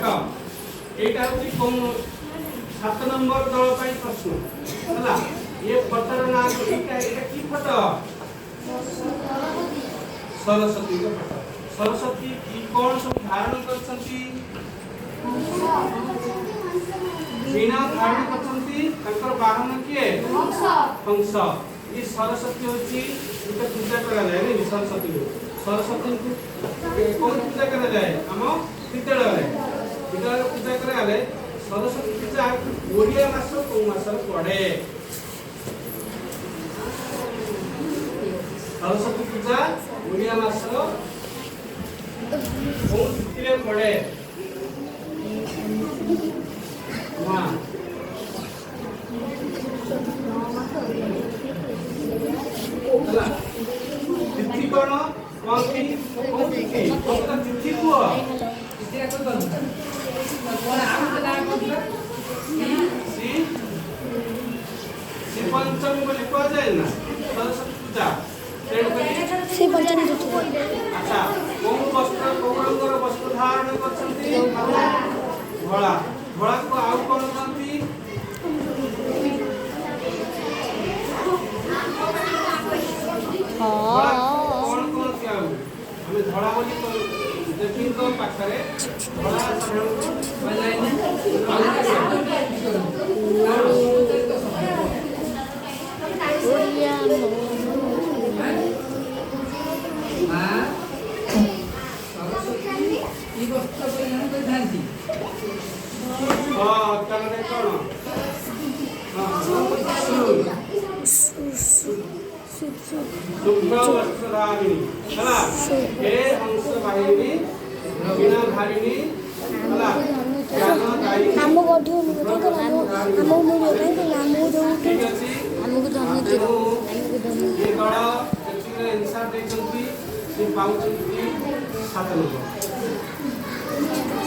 ଦେଖ, ଏଇଟା ହଉଛି କୋଉ 7 ନମ୍ବର ଦଳ ପାଇଁ ପ୍ରଶ୍ନ ହେଲା। ଏ ଫଟୋର ନାଁ, ଏଇଟା କି ଫଟୋ? ସରସ୍ୱତୀଙ୍କ ଫଟୋ। ସରସ୍ୱତୀ କି କଣ ସବୁ ଧାରଣ କରିଛନ୍ତି? ବୀଣା ଧାରଣ କରିଛନ୍ତି। ତାଙ୍କର ବାହନ କିଏ? ହଂସ। ଏ ସରସ୍ୱତୀ ହଉଛି ଗୋଟେ ପୂଜା କରାଯାଏ ନାଇଁ ସରସ୍ୱତୀଙ୍କୁ? ସରସ୍ୱତୀଙ୍କୁ କୋଉଠି ପୂଜା କରାଯାଏ? ଆମ ବିଦ୍ୟାଳୟରେ। ବିଦ୍ୟାଳୟରେ ପୂଜା କରାଗଲେ, ସରସ୍ୱତୀ ପୂଜା ଓଡ଼ିଆ ମାସ କୋଉ ମାସରେ ପଡେ? ସରସ୍ୱତୀ ପୂଜା ଓଡ଼ିଆ ମାସ କୋଉ ତିଥିରେ ପଡେ? ନା, ହେଲା, ତିଥି କଣ କହନ୍ତି? କୋଉ ତିଥି? କୋଉ ତିଥି କୁହ। ଶ୍ରୀ ଶ୍ରୀ ପଞ୍ଚମୀ ବୋଲି କୁହାଯାଏ ନା ସରସ୍ୱତୀ ପୂଜା? ତେଣୁକରି ସେ ପଞ୍ଚମୀ। ଆଚ୍ଛା, କୋଉ ବସ୍ତ୍ର, କୋଉ ରଙ୍ଗର ବସ୍ତ୍ର ଧାରଣ କରିଛନ୍ତି? ଧଳା। ଧଳାକୁ ଆଉ କଣ କହନ୍ତି? ଧଳା କଣ କହନ୍ତି ଆଉ? ଆମେ ଧଳା ବୋଲି କହୁ। ଦେବୀଙ୍କ ପାଖରେ ଧଳା ସାଧାରଣତଃ ଆଉ ଓଡ଼ିଆ। ମା ସରସ୍ୱତୀ କି ବସ୍ତ୍ର ପରିଧାନ କରିଥାନ୍ତି? ହଁ, ତାହେଲେ କଣ? ଶୁଭ୍ର ବସ୍ତ୍ରଧାରିଣୀ ହେଲା। ହେ ହଂସ ବାହିନୀ, ବୀଣା ଧାରିଣୀ ହେଲା, ଜ୍ଞାନ ଦାୟିନୀ। ଆମକୁ ଅଧିକ ମିଳିବ କାହିଁକି ନା ଆମକୁ ମିଳିବ କାହିଁକି ନା ଆମକୁ ଯୋଉଠୁ ଠିକ ଅଛି। ଆମକୁ ଧନ। ତେଣୁ ଆମକୁ ଧନ। ଏ ଦଳ ଯେତିକି ଆନ୍ସର ଦେଇଛନ୍ତି, ସେ ପାଉଛନ୍ତି 7 ନମ୍ବର।